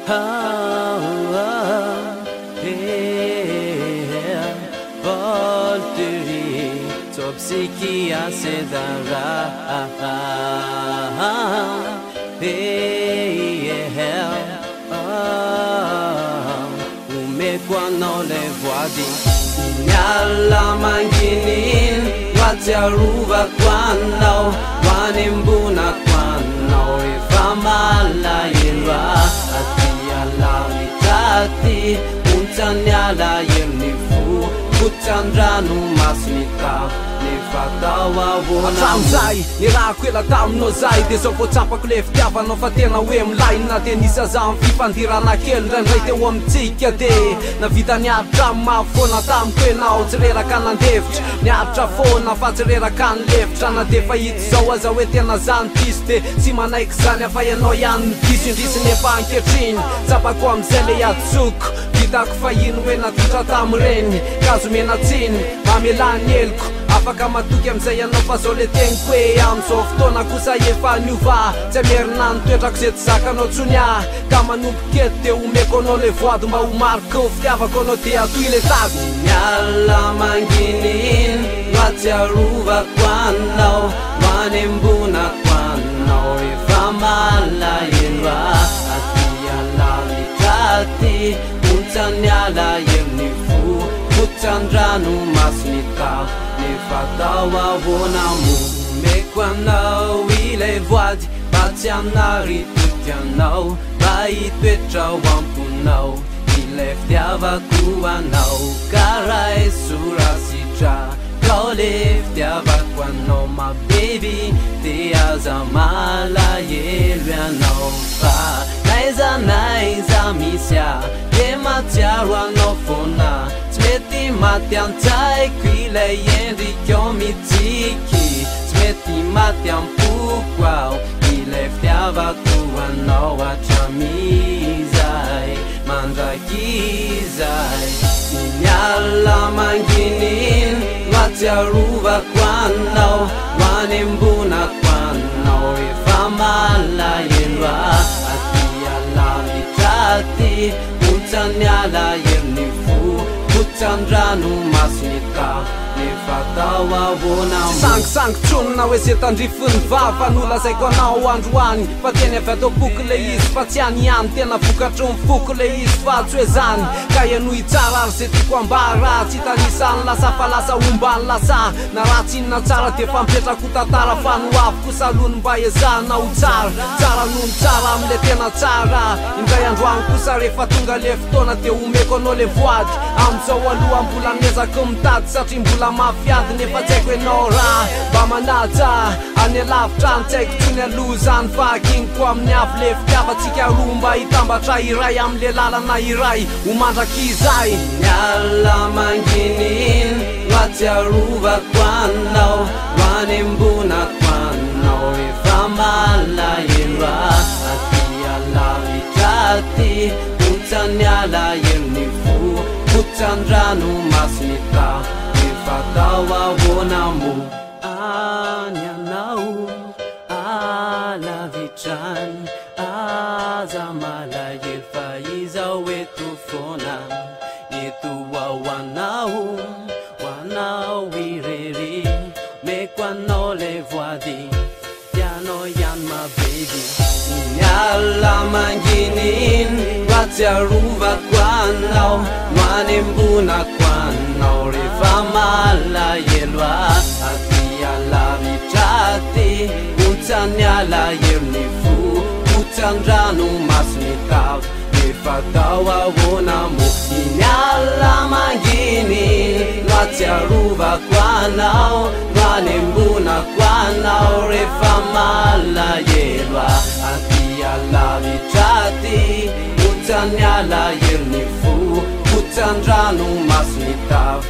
Oh, oh, yeah. Volturi, topsikia sedara. Yeah. Oh, omeko anao lay voady. Ny alina mangininy no atsiarovako anao, no anembonako anao rehefa malahelo aho. Aty alavitra aty, ontsany alahelo ny fo, kotsan-dranomaso ny tava, nefa atao ahoana? Hatramin'izay nirahako ela taminao zay, de zao vao tsapako le fitiavanao fa tena hoe milay. Na de nisy aza amin'ny fifandirana kely indraindray teo amintsika, de navita niaritra mafy foana tamiko ianao. Tsy reraka nandefitra, niaritra foana fa tsy reraka nilefitra. Na de fa hita zao aza hoe tena zany diso, de tsy manaiky zany afa ianao ihany ny diso, indrisy. Nefa ankehitriny tsapako amizay le adisoko vitako fa ino hoe natotra tamin'ireny kazo menatsiny mamelany eloko. Afaka matoky amizay ianao fa zao le teniko hoe amizao fotoana kosa efa niova, tsy amerina ny toetrako zay tsy zakanao tsony ah. Ka manomboka eto de omeko anao le voady mba ho mariko fitiavako anao, de atoy le tady. Ny alina mangininy no atsiarovako anao, no anembonako anao rehefa malahelo aho. Aty alavitra aty, ontsany alahelo ny fo, kotsan-dranomaso ny tava, nefa atao ahoana moa? Omeko anao ilay voady mba tsy hanary toky anao, mba hitoetra ao am-ponao ilay fitiavako anao. Ka raiso raha sitrakao le fitiavako anao, ma baby, de aza malahelo ianao fa n'aiza n'aiza misy ahy de matsiaro anao foana. Tsy mety maty an-tsaiko ilay endrikao mitsiky, tsy mety maty am-poko aho ilay fitiavako anao hatramizay mandrakizay. Ny alina mangininy no atsiarovako anao, no anembonako anao rehefa malahelo aho. Aty alavitra aty, ontsany alahelo ny fo, kotsan-dranomaso ny tava, nefa atao ahoana moa? Sangisangy tsonina hoe zay tandrifiny vava no lazaiko anao androany, fa teny avy ato am-poko le izy, fa tsy any ihany, tena vokatry ny foko le izy fa tsy hoe zany. Ka ianohy tsara ary zay tiako ambara, tsy tanisany lasa fa lasa ombany lasa, na ratsy iny na tsara de fampetrako tantara. Fa no avy kosa aloha ny mba ezahana ho tsara, tsara noho ny tsara am'le tena tsara indray androany kosa. Rehefa tonga le fotoana de omeko anao le voady. Am'izao aloha mbola miezaka mitady satria mbola mafiady, nefa tsy haiko ianao raha mba manaja any alavitra any. Tsy haiko tsony aloha zany fa akiniko amin'ny avy le fitiavantsika roa mba hitambatra iray am'le lalana iray ho mandrakizay. Ny alina mangininy no atsiarovako anao, no anembonako anao rehefa malahelo aho. Aty alavitra aty, ontsany alahelo ny fo, kotsan-dranomaso ny tava, nefa atao ahoana moa? Any anao alavitrany, aza malahelo fa izao eto foana, eto ao anao, ho anao irery. Meko anao le voady, tianao ihany, ma baby. Ny alina mangininy no atsiarovako anao, no anembonako anao rehefa malahelo aho. Aty alavitra aty, ontsany alahelo ny fo, kotsan-dranomaso ny tava, nefa atao ahoana moa? Iny alina manginy no atsiarovako anao, no anembonako anao rehefa malahelo aho. Aty alavitra aty, ontsany alahelo ny fo, kotsan-dranomaso ny tava.